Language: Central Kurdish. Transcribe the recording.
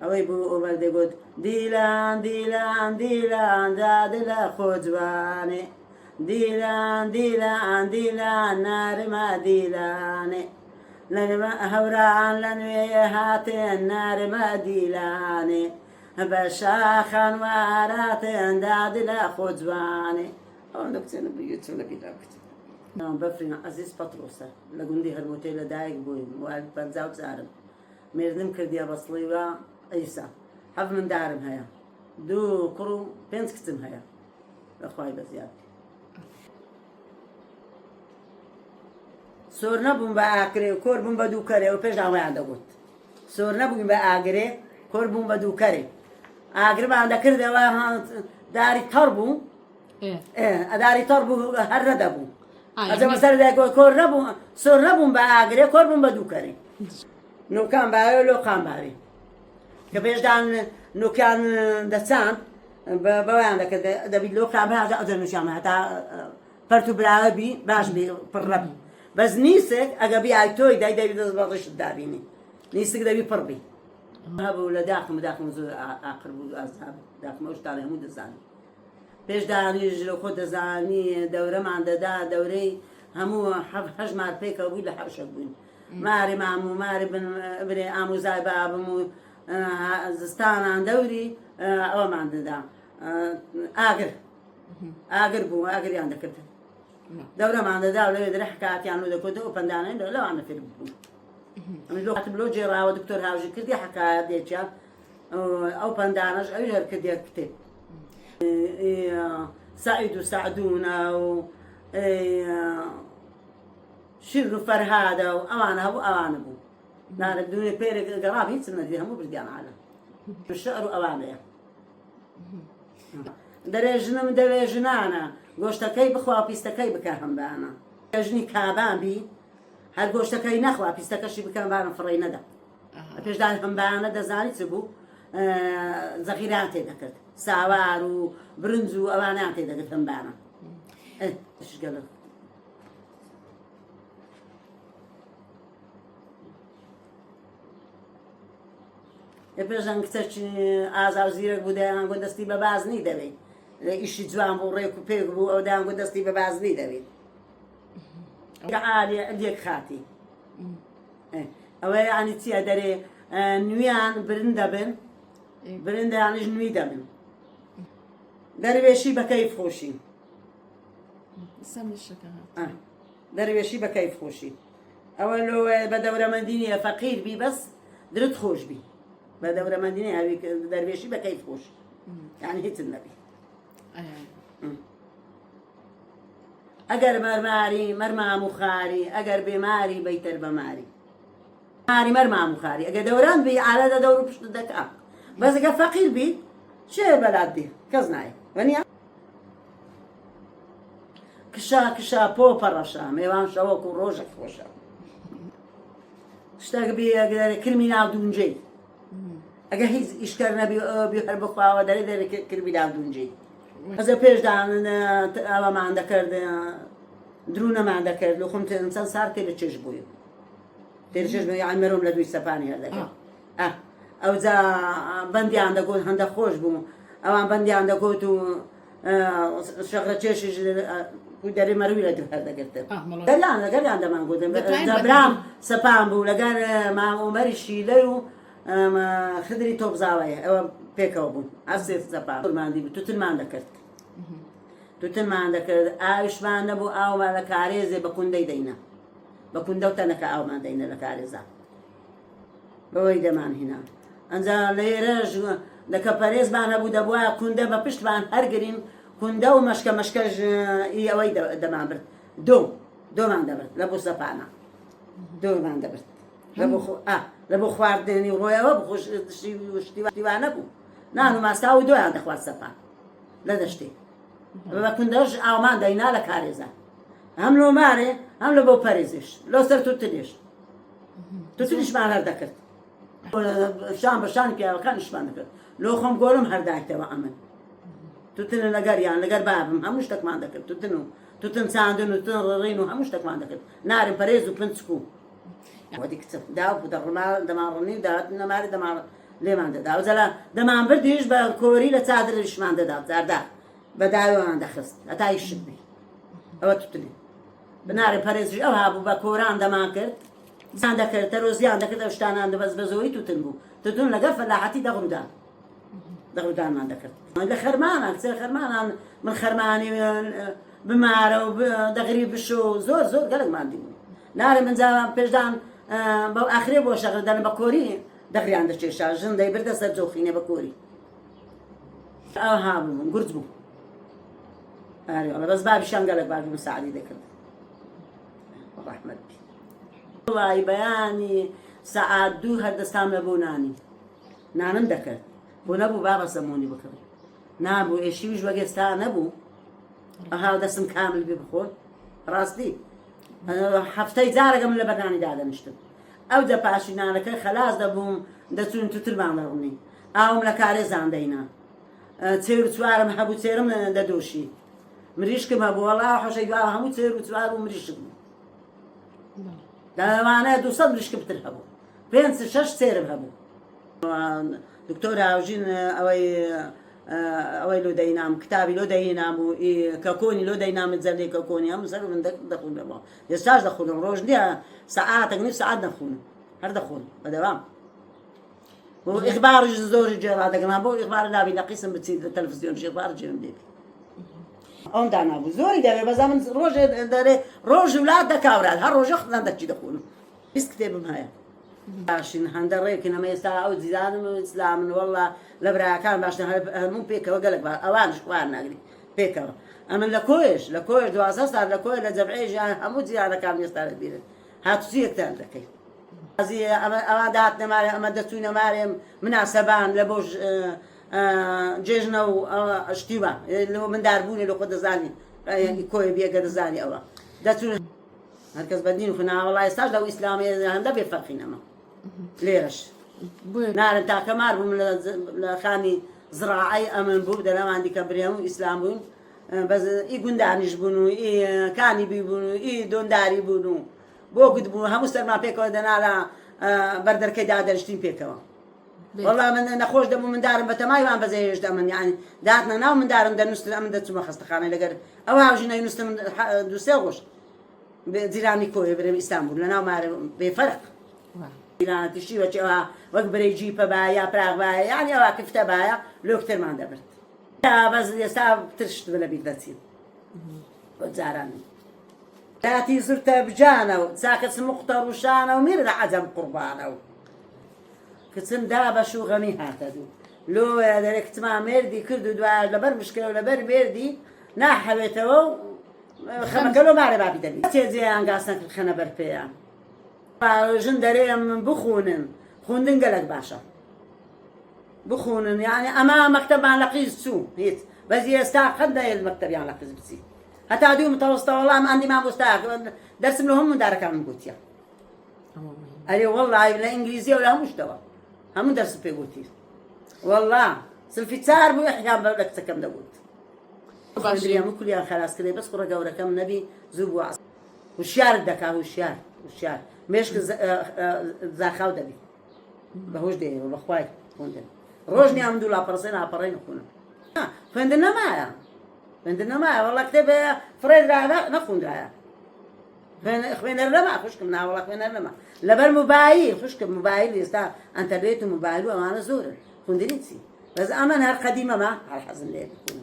ئەوەی بوو ئۆمەر دەگوت دیلان دیلان دیلان دادە لە خۆ جوانێ دیلان دیلان دیلان نارمە دیلانێ لە هەوران لە نوێ هاتن نارمە دیلانێ بە شاخان واراتن داد لە خۆ جوانێ ئەوەندە بچێنە بچم لە بیرا بکەم. ناوم بەفرین عەزیز پەتڕۆسە لە گوندی هەرمۆتێ لە دایک بوویم موالید 54م مێردم کردیە بە سڵیوە عیسا حەفت مندارم هەیە دوو کوڕ و پێنج کچم هەیە لە خوای بەزیاد بێ. سۆر نەبووم بە ئاکرێ و کۆر بووم بە دووکەرێ و پێش ئەوەیان دەگوت سۆر نەبووین بە ئاگرێ کۆر بووم بە دووکەرێ ئاگرمان دەکردەوە داری تەڕ بوو ئەداری تەڕ بوو هەر نەدەبوو ئەجە بەسەر کۆر نەبوو سۆر نەبووم بە ئاگرێ کۆر بووم بە دووکەرێ نوکان باوێ لۆقان باوێ کە پێشدان نوکان دەچاند بەوەیان دەکرد دەبی لۆقان بە ئەجە نوشان هەتا پەرت و براوە بی باش بی پڕ نەبی بەس نیسک ئەگە بیای تۆی دای دەبی دەست بە ڕشت دابینی نیسک دەبی پڕ بی هەبوو لە داخم داخم زۆر ئاقر بوو ئازاب داخم ئەو شتانە هەموو دەزانی پێش دانیش لە خۆ دەزانی دەورەمان دەدا دەورەی هەموو حەف هەژمار پێکەوە بووی لە حەوشەک بووین ماری مام و ماری بن برێ ئاموزای بابم و زستانان دەوری ئەوەمان دەدا ئاگر ئاگر بوو ئاگریان دەکرد دەورەمان دەدا و لەوێ درە حکاتیان و دەکۆتەوە پەندانە لەوانە فێر بوو ئەمن لۆ هاتم لۆ جێراوە دکتۆر هاوژی کردی حکایەت دێکیان ئەو پەندانەش ئەوی هەر کردێ کتێب سعید و سعدونە و شیر و فەرهادە و ئەوانە هەبوو ئەوانە بوو نارە دوێ پێرێک گەڕام هیچم نەدی هەموو بردیان عالم شعر و ئەوانەیە دەرێ ژنم دەوێ ژنانە گۆشتەکەی بخوا پیستەکەی بکە هەمبانە ژنی کابان بی هەر گۆشتەکەی نەخوا پیستەکەشی بکەم بانە فڕێی نەدا پێشدان هەمبانە دەزانی چ بوو زەخیران تێ دەکرد ساوار و برنج و ئەوانیان تێ دەکرد هەمبانە گەلە لە پێشان کچەکی ئازا و زیرەک بوو دەیانگۆ دەستی بە بازنی دەوێ لە ئیشی جوان بوو ڕێک و پێک بوو ئەو دەیانگۆ دەستی بە بازنی دەوێ عالیە لێک خاتی ئەوە یعنی چییە دەرێ نویان برن دەبن برندیانیش نوی دەبن دەروێشی بە کەیف خۆشی دەروێشی بە کەیف خۆشی ئەوە لۆ بە دەورەمەندی نییە فەقیر بی بەس درت خۆش بی بە دەورەمەندی نییە ئەوی دەروێشی بە کەیف خۆش یعنی هیچت نەبی ئەگەر مەرماری مەرمام و خاری ئەگەر بێماری بەیتەر بەماری ماری مەرمام و خاری ئەگەر دەوران بی ئالە دە دەور و پشت دەکا بەس ئەگەر فەقیر بی چێ بەلات بی کەس نایە وەنیە کشا کشا پۆ پەڕەشە مێوان شەوەک و ڕۆژێک خۆشە شتێک بی ئەگەر کرمی ناو دونجەی ئەگە هیچ ئیشکەر نەبی بی هەر بخواوە دەرێ دەرێ کرمی ناو دونجەی ئەزە پێشدان ئەوەمان دەکرد درونەمان دەکرد لە خۆم چەند سار تێ لە چێژ بووی تێ چێژ بووی یان مەرۆم لە دووی سەپانی هەر دەکرد ئەوجا بەندیان دەگوت هەندە خۆش بوو ئەوان بەندیان دەگوت و شەغرە چێشیش دەرێ مەروی لە دوو هەر دەگرتن گەلیان لەگەلیان دەمان گوتن برام سەپان بوو لەگەر مام عومەری شیلەی و خدری تۆپزاوەیە ئەوە پێکەوە بوون ئەسێ سەپان ماندی بوو توتنمان دەکرد توتنمان دەکرد ئاویشمان نەبوو ئاومان لە کارێزێ بە کوندەی دەینە بە کوندە و تەنەکە ئاومان دەینە لە کارێزا بەوەی دەمان هینا ئەنجا لێرەش دەکە پەرێزمان هەبوو دەبوایە کوندە بە پشتمان هەرگرین کوندە و مەشکە مەشکەش ئی ئەوەی دەمان برد دۆ دۆمان دەبرد لە بۆ سەپانە دۆمان دەبرد لە بۆ لە بۆ خواردنی ڕۆیەوە بخۆش شتیوانە بوو نان و ماستا و دۆیان دەخوارد سەپان لە دەشتێ بە کوندەش ئاومان دەینا لە کارێزە هەم لۆ مارێ هەم لە بۆ پەرێزیش لۆ سەر توتنیش توتنیشمان هەر دەکرد شان بە شانی پیاوەکانیشمان دەکرد لۆ خۆم گۆرم هەر دایتەوە ئەمن توتنە لەگەریان لەگەر بابم هەموو شتێکمان دەکرد توتن و توتن چاندن و تن ڕڕین و هەموو شتێکمان دەکرد نارم پەرێز و پنچک و وەدی کچم داو دەڕما دەماڕنی و داهات نەماری دەماڕ. لێمان دەدا ئەوجا لە دەمان بردیش بە کۆری لە چادریشمان دەدا جاردا بە داوێمان دەخست هەتا ئیشت بی ئەوە توتنی بنارێ پەرێزیش ئەو هابوو بە کۆران دەمان کرد زیان دەکرد تەرۆزیان دەکرد ئەو شتانان بەس بە زۆری توتن بوو توتن لەگەڵ فەلاحەتی دەغرودان دەغرودانمان دەکرد لە خەرمانان سێ خەرمانان من خەرمانی بمارە و دەغری بشۆ زۆر زۆر گەلک ماندی بوو نارێ من جا پێشدان بەو ئاخرێ بۆ شەغر دەن بە کۆری دەغریان دەکێشا ژن دەیبردە سەر جۆخینە بە کۆری ئەوها بوو گورج بوو ئاری وەڵا بەس بابیشان گەلک باش بوو مساعدی دەکرد ڕەحمەت بی وڵی بەیانی سەعات دوو هەر دەستام لە بۆ نانی نانم دەکرد بۆ نەبوو بابە سەمونی بکڕی نابوو ئێشیویش وەگەستا نەبوو ئەها دەستم کامل بێ بخۆن ڕاستی هەفتەی جارەکە من لە بەرنانی دادەنیشتم ئەو جە پاشی نانەکە خەلاس دەبووم دەچوون توترمان دەڕنی ئاوم لە کارێزان دەینا چێر و چوارم هەبوو چێرم دەدۆشی مریشکم هەبوو وەڵا حەشەی دوا هەموو چێر و چوار و مریشک بوو لەوانەیە 200 مریشکم تر هەبوو پێنج شەش چێرم هەبوو دکتۆر هاوژین ئەوەی ئەوەی لۆ دەینام کتابی لۆ دەینام و کە کۆنی لۆ دەینام جەلێ کە کۆنی هەموو سەر من دەخونەوە ئێستاش دەخونم ڕۆژ نییە سەعاتێک نیو سەعات نەخونم هەر دەخۆن بەدەوام بۆ ئیخباریش زۆری جێڕا دەگەڵام بۆ ئیخبار نابی لە قیسم بچیت لە تەلەفزیۆن ئیخبار جێم دێت ئەوم دانابوو زۆری دەوێ بەزا من ڕۆژێ دەرێ ڕۆژ ولات دەکاورات هەر ڕۆژە خزان دەچی دەخۆنم 20 کتێبم هەیە باشین هەندە ڕێکن ئەمە ئێستا ئەو جیرانم و ئیسلامن وەڵا لە براکان باشن هەموو پێکەوە گەلک با ئەوانش خوان ناگری پێکەوە ئەمن لە کۆیش لە کۆیش 12 سال لە کۆی لە جەبعێ ژیان هەموو جیرانەکان ئێستا لە بیرن هاتوچی یەکتان دەکەی ئەمە ئەوان دەهاتنە مارێ ئەمە دەچوینە مارێ مناسەبان لە بۆ جێژنە و شتی وا لۆ منداربوونی لە خۆ دەزانی کۆی بێگە دەزانی ئەوە دەچون هەرکەس بە دین خو ناوەڵا ئێستاش لەو ئیسلامی هەندە بێ فەرقی نەما لێرەش نارن تاکە مار بووم لە خانی زراعی ئەمن بوو دەلەوان دیکە برێم و ئیسلام بوون بەس ئی گوندانیش بوون و ئی کانی بی بوون و ئی دۆنداری بوون و بۆ گوت بوو هەموو سەرمان پێکەوە دەنا لە بەردەرکەی دادەنیشتین پێکەوە وەڵا من نەخۆش دەبوو مندارم بە تەمای وان بەجێهێشت ئەمن یعنی داتنە ناو مندارم دەنووستن ئەمن دەچوومە خەستەخانە لەگەر ئەو هاوژینەی نووستم دوو سێ ڕۆژ جیرانی کۆیە برێم ئیستانبول لە ناو مارە بێ فەرق جیرانەتیشی وەچ ئەوە وەک برەی جیپە با یا پراغ با یعنی ئەوە کفتە باە لۆکترمان دەبرد بەس ئێستا ترشت بە لەبیر دەچین بۆ جاران کاتی زرتە بجانە و چاکە سمقتە ڕوشانە و میر لە عەجەم قوربانە و کچم دا بەش و غەمی هاتە دوو لۆیە دەرێ کچما مێردی کرد و دوایش لەبەر مشکلە و لەبەر مێردی ناحەوێتەوە و خەمەکە لۆ مارێ بابی دەبی چێ جێیان گاسن کرد خەنە بەر پێیان ژن دەرێ من بخونن خوندن گەلک باشە بخونن یعنی ئەمە مەکتەبمان لە قیز چوو هیچ بەس ئێستا قەت نەیەت مەکتەبیان لە قیز بچی هەتا دوو متەوەستە وەڵام ئەندی مامۆستا دەرسم لە هەموو مندارەکانم گوتیە ئەرێ وەڵڵای لە ئینگلیزیەوە لە هەموو شتەوە هەموو دەرسم پێ گوتی وەڵڵا سنفی چار بوو ئەحیان بە لە کچەکەم دەگوت هەموو کولیان خەلاس کردێ بەس کوڕە گەورەکەم نەبی زوو بوو هوشیارت دەکا هوشیار هوشیار مێشک زاخاو دەبی بەهۆش دێنەوە بەخوای خوێندن ڕۆژ نییە من دوو لاپەڕە سێ لاپەڕەی نەخونم خوێندن نەمایە خوێندن نەمایە وەڵا کتێب فڕێدرا نەخوندرایە خوێنەر نەما خوشکم ناوەڵا خوێنەر نەما لەبەر موبایل خوشکم موبایل ئێستا ئەنتەرنێت و موبایل و ئەوانە زۆرن خوندنی چی بەس ئەمن هەر قەدیمەمە هەر حەزم لێ بخونم.